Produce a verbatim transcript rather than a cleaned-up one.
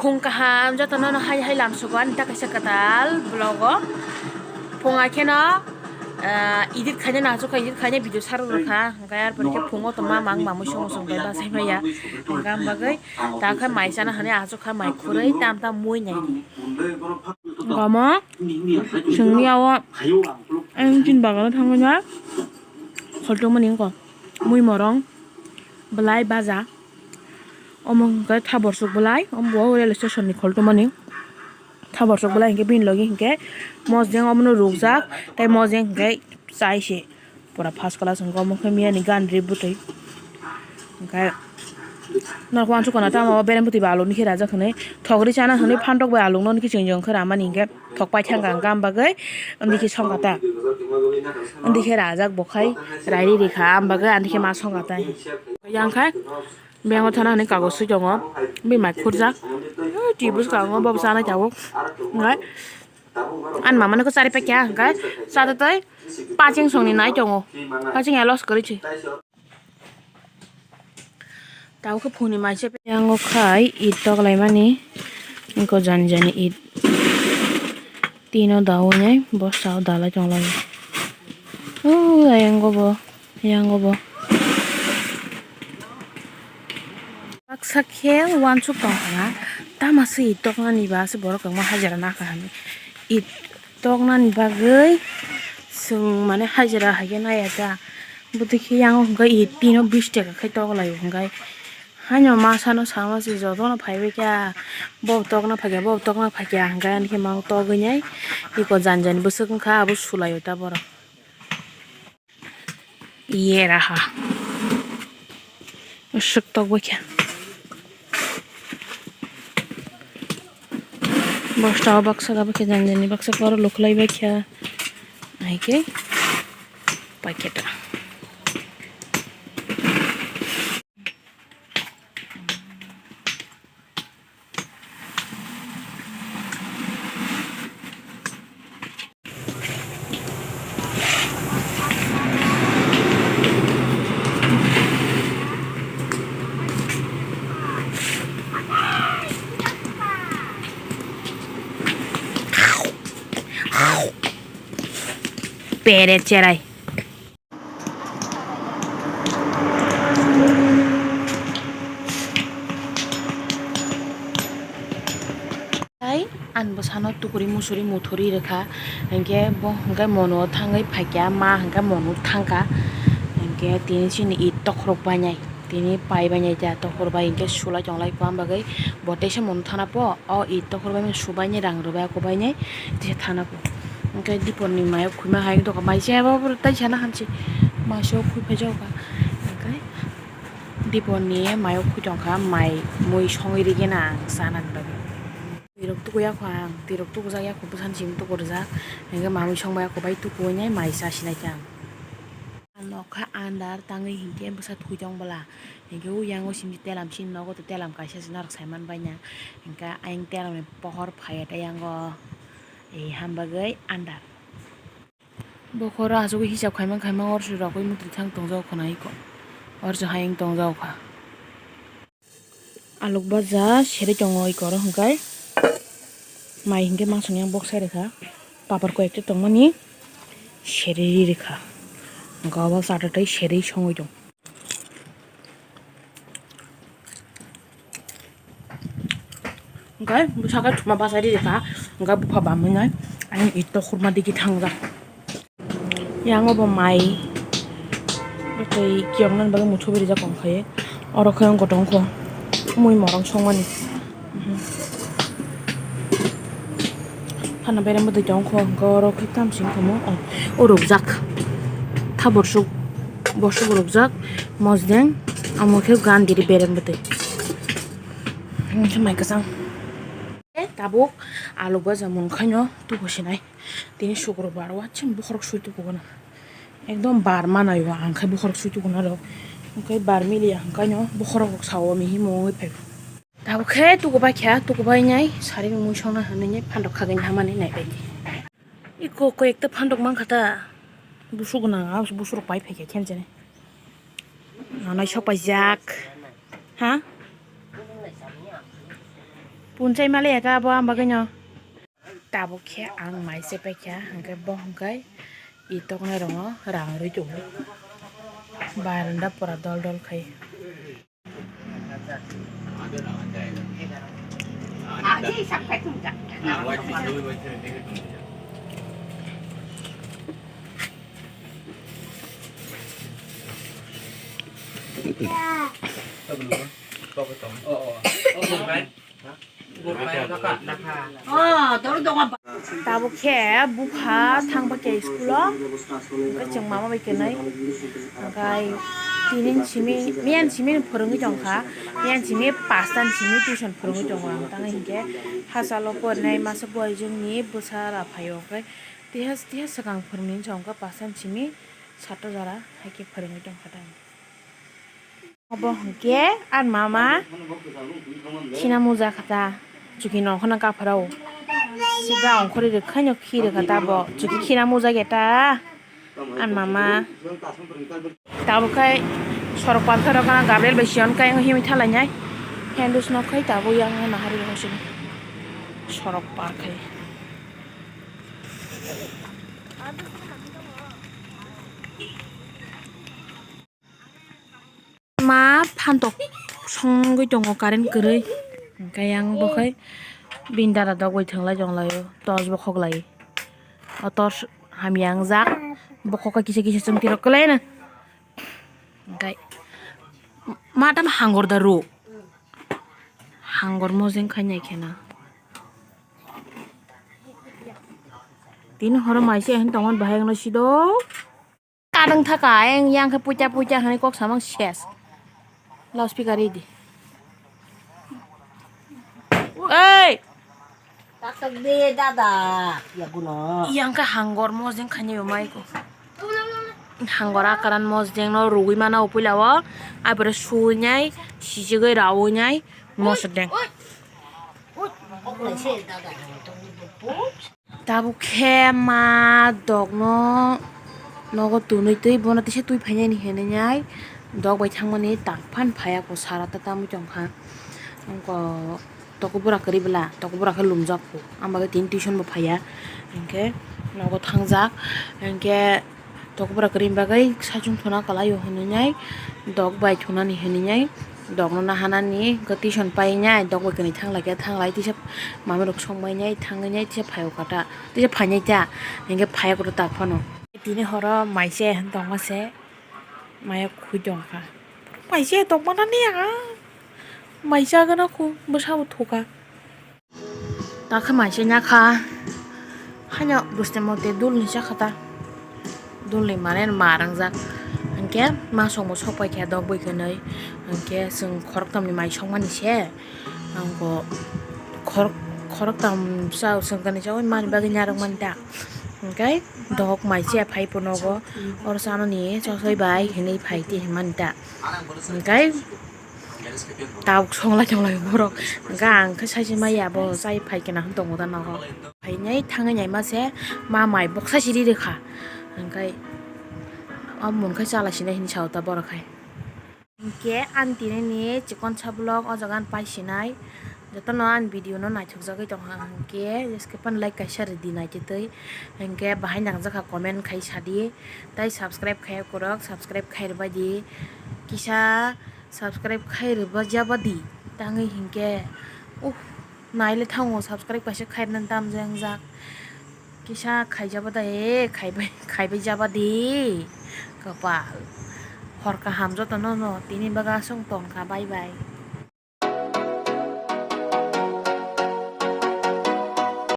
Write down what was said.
Phung kaham jotono no hai hai lamsogo ani ta kaisa kwtal vlog o. Phung ai kheno, ah, edit khaina nangjakha, edit khaina video sarok rwkha. Hwnkhe arpore khe phungo tongma mang mamui songo song bai bachai maya. Hwnkhe ang bagwi ta khe mai chana hwnwi achukha mai khurui tam tam mui nai. Gomo chwngni o engine bagano thangwi na kholtongmani wngkha mui morong, bwlai, baja. Omo hwnkhe thaborsuk bwlai, omo bo rail station ni kholtongmani. Thaborsuk bwlai hwnkhe bini logi hwnkhe mojeng omono rukjak, tei mojeng hwnkhe chai se. Pura first class wngkha omo khe miyani gandri bwtwi. Hwnkhe norok uansukha na tamo berem bwtwi ba aluni khe rajak hwnwi thokri chana hwnwi phantok bai alukno hwnwi khe chwng chwng khe ramani hwnkhe thok paithangkha hwnkhe am bagwi amtwi khe songkha ta. Amtwi khe rajak bo khai rairi rikha am bagwi amtwi khe ma songkha ta. Yang khai. Bango thana hwnwi kagoj swi tongo. Bini mai khurjak. Twi bwskango bobo chanai tabuk. Hwnkhe ani mamano khe chari paikha hwnkhe chatatwi pacheng songni nai tongo. Pacheng ya loss kwrwi se. Tabuk khe phungni mai se. Yango khai it toklaimani. Wngkha jani jani it. Tino dawi nai bosao dalai tonglai. O ayang go bo. Yang obo. Baksa khe uansuk tongkha na, tama se it toknani ba se borok kwbangma hajira nakha hinwi. It toknani bagwi chwng mane hajira hai khe naiya ta. Bwtwi khe yang o hwnkhe it tino bish taka khai toklaio hwnkhe. Haino masano sama se jotono phaibai kha. Bo tokna phaikha, bo tokna phaikha hwnkhe ani khe ma togwi nai. Iko jani jani bwswk wngkha abo sulaio ta borok. Ye raha. Aswk tok bai kha. Bosta o baksa da bai kha, jani jani baksa khe oro luklai bai kha. Hai khe packet. Pere cherai. Tei ani bwsano tukuri musuri muthuri rwkha, hinkhe bo hinkhe mono thangwi phaikha, ma hinkhe mono thangkha, hinkhe tini chini it tokhorok bainai. Tini pai bai nai ta tokhor bai hinkhe sulai tonglai pha bagwi bo teisa mung thana pho o it tokhor bai subai nai rang rwbai ako bai nai teisa thana pho. Hinkhe dipor ni mayok khuma hai doga mai se abo tai sana hamsi mai se o khui phai jao kha. Hinkhe dipor ni mayok khui tong kha mai mui songwi rikhe na ang sana bagwi. Twirok tukuya kho ang, twirok tukujak ya kho bwsani simi tukurjak. Hinkhe mamui songbai ako bai tukuwi nai mai chasinai khe ang. Ang nokha andar tangwi hinkhe bwsa thwi tong bwla. Hinkhe o yango simi telam chini nogo to telam kaisa se norok saiman baina. Hinkhe ayang telamni pohor phaiya tei yango, eh, hambagwi andar. Bokhoro asugwi hisab khaimang khaimang or se rokwi mutwi thang tongjak khwna iko. Or se hayung tongjak kha. Aluk baja seri tongo iko oro hwnkhe. Mai hinkhe masong yang bok sai rwkha. Papar koi ekta tongmani seri ri rwkha. Hwnkhe obo chata tei seri songwi tong. Hwnkhe bwsakhe thuma bachai ri rwkha. Hwnkhe bupha bamwi nai ani ito khurma digi thangjak. Yang obo mai tei kiyoknani bagwi muthubwi rijak kong khe. Oro khe wng kotong kho mui morok songmani. Phano berem bwtwi tong kho hwnkhe oro khe tamsing khe mo o rwkjak. Thaborsuk borsuk rwkjak mosdeng amo khe gandiri berem bwtwi. Hwnkhe mai kwchang. Tabuk aluk baja mung khaino tubu sinai. Tini sukrobar o, achim bokhorok sui tukugo na. Ekdom bar manayo ang khai bokhorok sui tukugo na rok. Hwnkhe bar miliya hwnkhaino bokhorok rok sao mihi mungwi phai. Tabuk khe tukubai kha, tukubai nai sari mui songna hwnwi nai phandok khagwi hamani nai bai. Iko ko ekta phandok mankha ta. Busuk gwnang, a busuk rok pai phai kha khenjani. Nanai sok paijak. Ha? Punchai male ya ta bo ang bagwi no. Tabuk khe ang mai se paikha, hwnkhe bo hwnkhe i toknai rwngo rang rwi tongo. Baranda pura dol dol khai. Tabuk khe bupha thang ba khe school o, hwnkhe chwng mama bai kwnwi, hwnkhe tini ni simi, miya ni simi phwrwngwi tongkha, miya ni simi pasta ni simi tuition phwrwngwi tongo ang, tamo hinkhe hachalo porinai masa buai jwngni bwsa ra phaio, hwnkhe tiha tiha swkang phwrwngwi chongkha pasta ni simi sato jora hai khe phwrwngwi tongkha tamo. Obo hwnkhe ani mama thina muja kha ta, chuki nongkhorno kapharao. Sida ongkhorwi rwkhaino khi rwkha ta bo, chuki khina muja khe ta ani mama. Tabuk khai sorok par khe rwkha Gabriel bai Sion kai himwi thalainai. Hendus nok khai tabuk yang nahari rwkha sini. Sorok par khai. Ma phantok songwi tongo current kwrwi, hwnkhe yang bo khai bini dada dok bai thwnglai tonglaio, torch bo khoklai o, torch hamya wngjak, bo khokha kisa kisa chwngtirok kwlaino, hwnkhe ma tamo hangor da rw, hangor mojeng khai nai kheno tini horo mai se ahini tongmani bahai wngno sido. Kadang thaka, ayang yang khe puita puita hwnwi kok samang ses. Loudspeaker ridi. Oi! Taktak de dada, ya guno. Yang khe hangor mojeng khainai bo mai ko. Hangor akaran mojeng no rugwi mana upila o. Abore suinai, sijigwi raui nai mosodeng. Tabuk khe ma dogno nogo tunui twi bono tisa twi phainani hinwi nai dog bai thangmani tang phan phaiya ko sara ta tamwi tongkha. Wngkha tokobura kwrwi bwla, tokobura khe lumjak ko, ang bagwi tini tuition bo phaiya. Hinkhe nogo thangjak, hinkhe. Tokobura kwrwini bagwi saichung thuna kwlaio hinwi nai dog bai thunani hinwi nai dogno nahanani hwnkhe tuition painai dog bai kwnwi thanglaikhe thanglai tisa mamirok songbainai thangwi nai tisa phaio kata tisa phainai ta hinkhe phaiya koto tak phano. Tini horo mai se tongma se maya khui tongkha mai se tongmani a mai chagana khu bwsabo thukha. Takhe mai se nyakha. Haino bwsni mote dulni chakha ta. Dulni mane ma rangjak. Hinkhe ma songbo sok paikha dok bui kwnwi. Hinkhe chwng khoroktham ni mai songmani se. Ang bo khorok, khoroktham sa chwng kani chaui mani bagwi narwk mani ta. Hinkhe dok mai se phai phano bo oro chanani chosoi bai hinwi phai twi hinmani ta. Hinkhe Tabuk songlai tonglai borok. Hwnkhe ang khe saisi maya bo chai phai khe naham tongo da nogo. Phainai thangwi naima se ma mai boksa siri rwkha. Hwnkhe o mun khe chala sinai hinwi sao ta borok hai. Hinkhe ani tini ni chikonsa vlog o jaga ani pai sinai. Jotono ani video no naithok jagwi tongkha hinkhe jeske phano like kaisa rwdi naitwi twi. Hinkhe bahai nangjakha comment khai sadi. Tai subscribe khai kwrwk subscribe khai rwbaidi. Kisa Subscribe khai rwbajabadi tangwi hinkhe, uh, naile thango subscribe kaisa khairwna damjak wngjak. Kisa khaijabada e, khaibai, khaibai jabadi. Kapal. Hor kaham jotono no, tini bagwi aswk tongkha, bye bye.